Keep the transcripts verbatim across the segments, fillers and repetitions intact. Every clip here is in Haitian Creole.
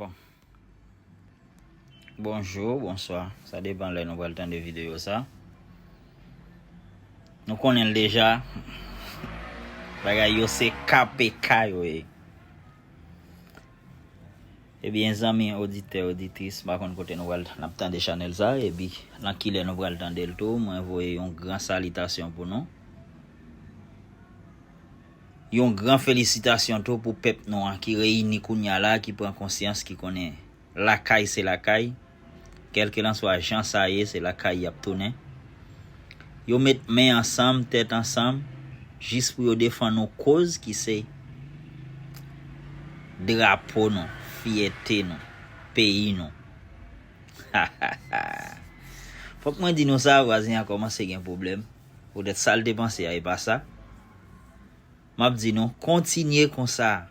Bon. Bonjou, bonswa. Sa depann lè nou pral tande videyo sa. Nou konnen l deja. Bagay yo se K P K yo ye. Ebyen, zanmi oditè, oditris, m pa konn kote nou pral, n ap tande chanèl sa, epi nan kilè nou pral tande l tou, mwen voye yon gran salitasyon pou nou. Yon gran felisitasyon tou pou pèp nou an ki reyini kounye a la, ki pran konsyans, ki konnen lakay se lakay. Kèlkelanswa jan sa ye, se lakay y ap tounen. Yo met men ansanm, tèt ansanm, jis pou yo defann yon koz ki se drapo nou, fyète nou, peyi nou. Fòk mwen di nou sa, vwazen an kòmanse gen pwoblèm. Poutèt sa l te panse a, e pa sa. M ap di nou, kontinye konsa.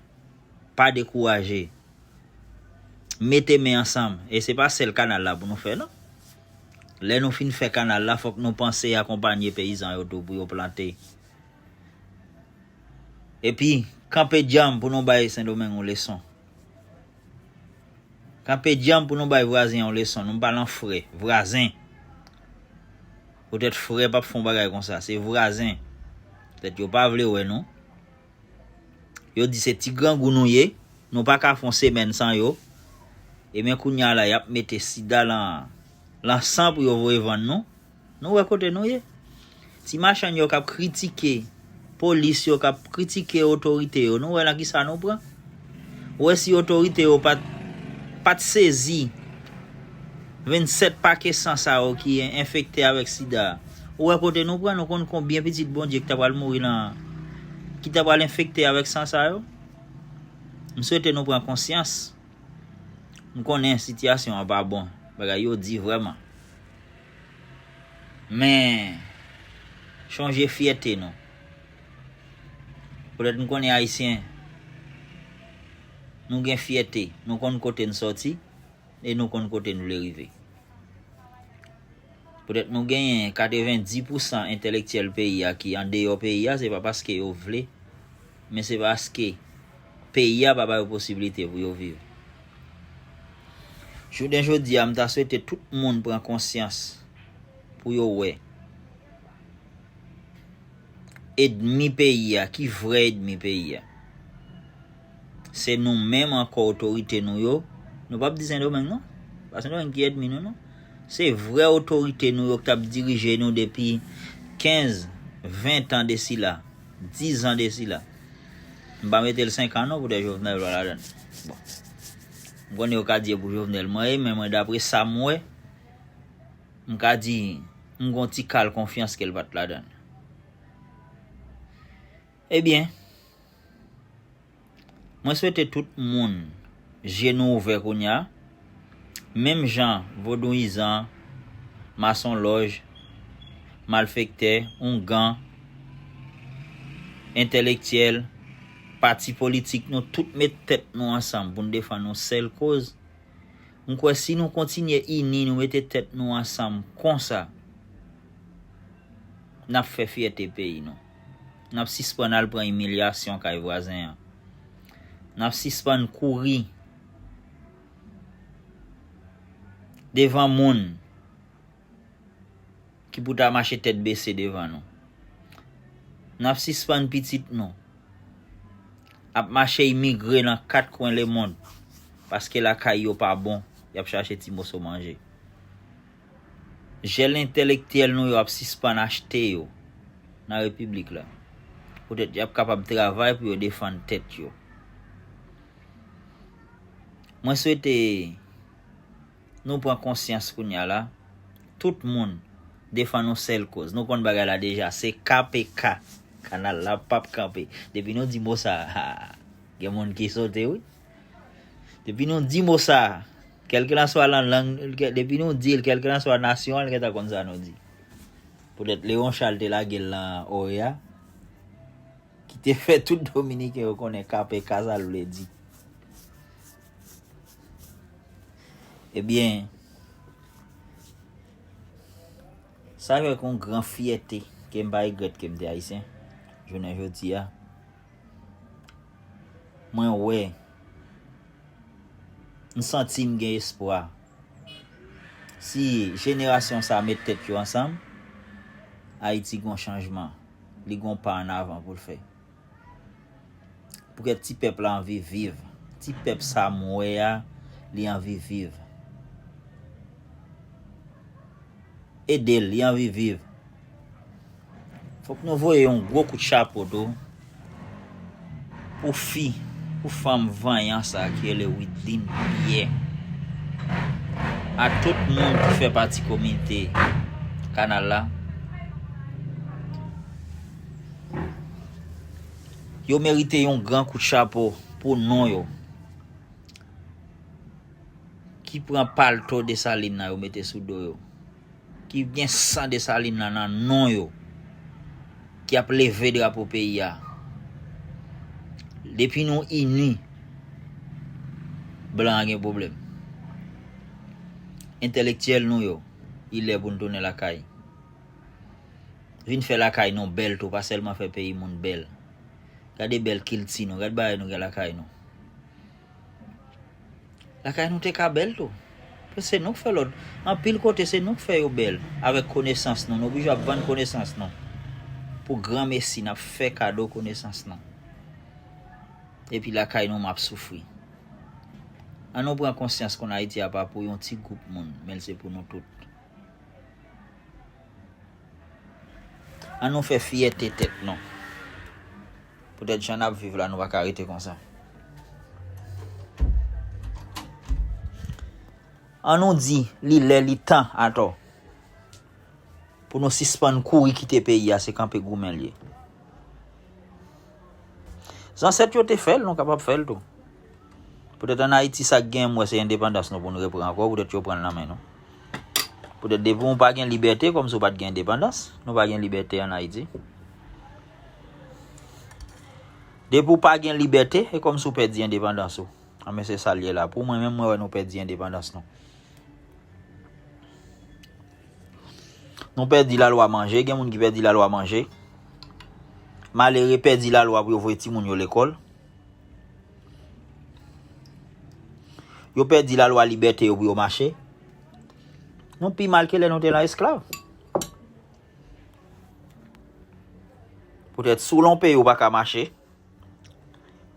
Pa dekouraje. Mete men ansanm. E se pa sèl kanal la pou nou fè, non. Lè nou fin fè kanal la, fòk nou panse akonpanye peyizan yo tou pou yo plante. Epi, kanpe djanm pou nou bay Sendomeng yon leson. Kanpe djanm pou nou bay vwazen yon leson. Nou pa lan frè, vwazen. Poutèt frè p ap fè yon bagay konsa, se vwazen. Poutèt yo pa vle wè nou. Yo di se ti grangou nou ye, nou pa ka fè yon semèn san yo. Ebyen, kounye a la, y ap mete sida lan, lan san pou yo voye vann nou. Nou wè kote nou ye. Ti machann yo k ap kritike polis yo, k ap kritike otorite yo, nou wè nan kisa nou pran. Ou wè si otorite yo pa t, pa t sezi vennsèt pake san sa yo ki enfekte avèk sida a. Ou wè kote nou pran, nou konn konbyen pitit Bondye ki ta pral mouri nan, ki ta pral enfekte avèk san sa yo? M swete nou pran konsyans. M konnen sitiyasyon an pa bon. Bagay yo di vrèman. Men, chonje fyète nou. Poutèt m konnen Ayisyen, nou gen fyète, nou konn kote n sòti, e nou konn kote n vle rive. Poutèt nou genyen katrevenndis pousan entèlektyèl peyi a ki andeyò peyi a, se pa paske yo vle, men se paske peyi a pa ba yo posiblite pou yo viv. Jounen jodi a, m ta swete tout moun pran konsyans pou yo wè edmi peyi a, ki vrè edmi peyi a. Se nou menm ankò otorite nou yo. Nou p ap di Sendomeng non. Pa Sendomeng ki edmi nou non. Se vrè otorite nou yo k t ap dirije nou depi kenz, ven tan de sila, diz an de sila. M pa mete l senk an non, poutèt Jovenel pa ladan l. Bon. M konnen yo ka di e pou Jovenel mwen ye, men mwen dapre sa m wè, m ka di m gon ti kal konfyans ke l pa t ladan l. Ebyen, mwen swete tout moun je nou ouvè kounye a. Menm jan vodouyizan, masonlòj, malfektè, oungan, entèlektyèl, pati politik, nou tout met tèt nou ansanm pou n defann yon sèl koz. M kwè si nou kontinye ini, nou mete tèt nou ansanm konsa, n ap fè fyète peyi nou. N ap sispann al pran imilyasyon kay vwazen an. N ap sispann kouri devan moun ki pou ta mache tèt bese devan nou. N ap sispann pitit nou ap mache imigre nan kat kwen lemonn paske lakay yo pa bon, y ap chache ti moso manje. Jèn entèlektyèl nou yo ap sispann achte yo nan repiblik la. Poutèt y ap kapab travay pou yo defann tèt yo. Mwen swete nou pran konsyans kounye a la. Tout moun defann yon sèl koz. Nou konn bagay la deja. Se K P K. Kanal la p ap kanpe. Depi nou di mo sa, ha, gen moun ki sote, wi. Depi nou di mo sa, kèlkelanswa lan lang, depi nou di l, kèlkelanswa nasyon an, l gentan konn sa nou di. Poutèt Leon Charles te lage l lan O E A, ki te fè tout Dominiken yo konnen K P K sa l vle di. Ebyen, sa fè k yon gran fyète ke m pa regrèt ke m te ayisyen jounen jodi a. Mwen wè, M santi m gen espwa. Si jenerasyon sa met tèt yo ansanm, Ayiti gon chanjman. Li gon pa an avan pou l fè. Pou kèt ti pèp la anvi viv. Ti pèp sa m wè a, li anvi viv. Ede l, li anvi viv. Fòk nou voye yon gwo kout chapo tou pou fi, pou fanm vanyan sa ki rele Widline Pierre. A tout moun ki fè pati komite kanal la, yo merite yon gran kout chapo pou non yo. Ki pran palto Desalin nan yo mete sou do yo, ki gen san Desalin nan nan non yo, ki ap leve drapo peyi a. Depi nou ini, blan an gen pwoblèm. Entèlektyèl nou yo, li lè pou n tounen lakay. Vin fè lakay nou bèl tou, pa sèlman fè peyi moun bèl. Gade bèl kilti nou, gad bagay nou gen lakay nou. Lakay nou te ka bèl tou. Paske se nou k fè lòt. Anpil kote, se nou k fè yo bèl. Avèk konesans nou, nou oblije ap vann konesans nou. Pou granmesi, n ap fè kado konesans nou. Epi lakay nou, m ap soufri. An nou pran konsyans konn Ayiti a pa pou yon ti gwoup moun, men l se pou nou tout. An nou fè fyète tèt nou. Poutèt jan n ap viv la, nou pa ka rete konsa. An nou di, li lè, li tan atò. Pou nou sispann kouri kite peyi a, se kanpe goumen l ye. Zansèt yo te fè l, nou kapab fè l tou. Poutèt ann Ayiti, sa k gen, m wè se endepandans nou pou n repran ankò, poutèt yo pran l nan men nou. Poutèt depi w pa gen libète, kòmsi w pa t gen endepandans, nou pa gen libète ann Ayiti. Depi w pa gen libète, e kòmsi w pèdi endepandans ou. Anben, se sa l ye la. Pou mwen menm, mwen wè nou pèdi endepandans nou. Nou pèdi lalwa manje, gen moun ki pèdi lalwa manje. Malere pèdi lalwa pou yo voye timoun yo lekòl. Yo pèdi lalwa libète yo pou yo mache. Nou pi mal ke lè nou te nan esklav. Poutèt si w lonpe yo pa ka mache.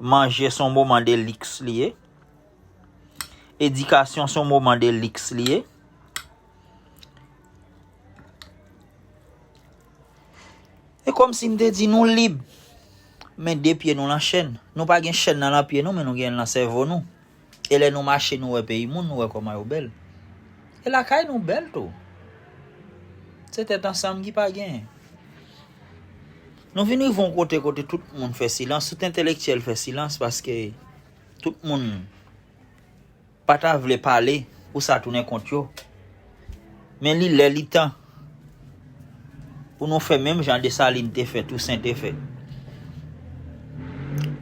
Manje se yon moman de liks li ye. Edikasyon se yon moman de liks li ye. E kòmsi m te di nou lib. Men de pye nou nan chèn. Nou pa gen chèn nan, nan pye nou, men nou gen l nan sèvo nou. E lè nou mache, nou wè peyi moun, nou wè kòman yo bèl. E lakay nou bèl tou. Se tèt ansanm ki pa genyen. Nou vin rive yon kote, kote tout moun fè silans, tout entèlektyèl fè silans, paske tout moun pa ta vle pale pou sa tounen kont yo. Men li lè, li tan pou nou fè menm jan Desalin te fè, Tousen te fè.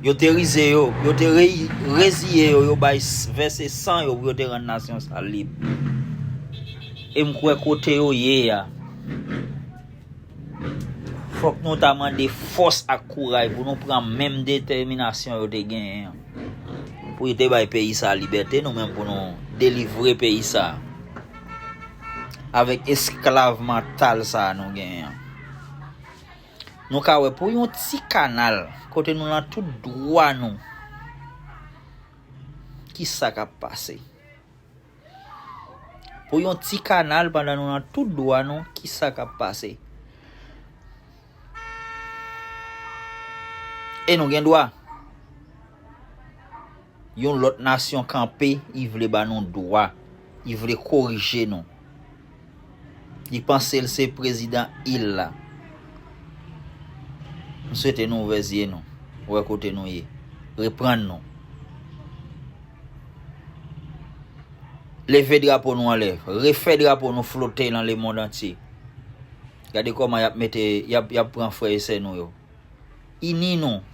Yo te rize yo, yo te re-, reziye yo, yo bay s-, vèse san yo pou yo te rann nasyon sa lib. E m kwè kote yo ye a, fòk nou ta mande fòs ak kouraj pou nou pran menm detèminasyon yo te genyen an. Pou yo te bay peyi sa a libète, nou menm pou nou delivre peyi sa a. Avèk esklav mantal sa a nou genyen an. Nou ka wè pou yon ti kanal, kote nou nan tout dwa nou, ki sa k ap pase. Pou yon ti kanal pandan nou nan tout dwa nou, ki sa k ap pase? E nou gen dwa. Yon lòt nasyon kanpe, li vle ba nou dwa, li vle korije nou. Li panse l se prezidan il la. M swete nou ouvè zye nou, wè kote nou ye, reprann nou. Leve drapo nou anlè, refè drapo nou flote nan lemonn antye. Gade kòman y ap mete, y ap, y ap pran frè e sè nou yo. Ini nou.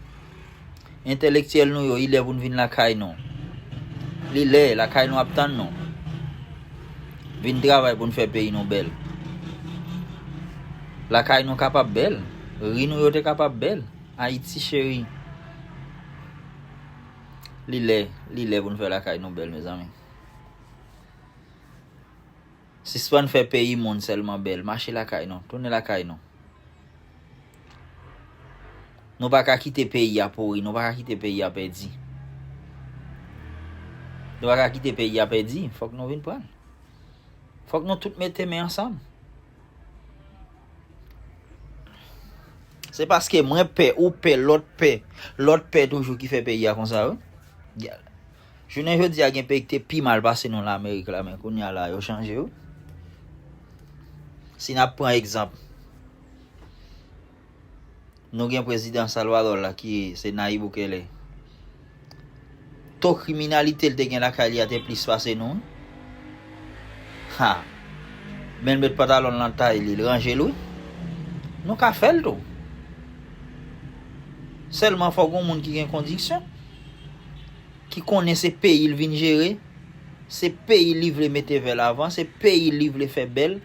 Entèlektyèl nou yo, li lè pou n vin lakay nou. Li lè, lakay nou ap tann nou. Vin travay pou n fè peyi nou bèl. Lakay nou kapab bèl. Ri nou yo te kapab bèl. Ayiti cheri. Li lè, li lè pou n fè lakay nou bèl, mezanmi. Sispann fè peyi moun sèlman bèl. Mache lakay nou. Tounen lakay nou. Nou pa ka kite peyi a pouri. Nou pa ka kite peyi a pèdi. Nou pa ka kite peyi a pèdi. Fòk nou vin pran l. Fòk nou tout mete men ansanm. Se paske mwen pè, ou pè, lòt pè, lòt pè toujou ki fè peyi a konsa, wi. Jounen jodi a, gen peyi ki te pi mal pase nou Lamerik la, men kounye a la, yo chanje, wi. Si n ap pran egzanp, nou gen prezidan Salvador la, ki se Nayib Bukele. To kriminalite l te gen lakay li a te plis pase nou, wi. Ha! Men l met pantalon l nan tay li, l ranje l, wi. Nou ka fè l tou. Sèlman fòk gon moun ki gen konviksyon, ki konnen se peyi l vin jere, se peyi li vle mete vè l avan, se peyi li vle fè bèl,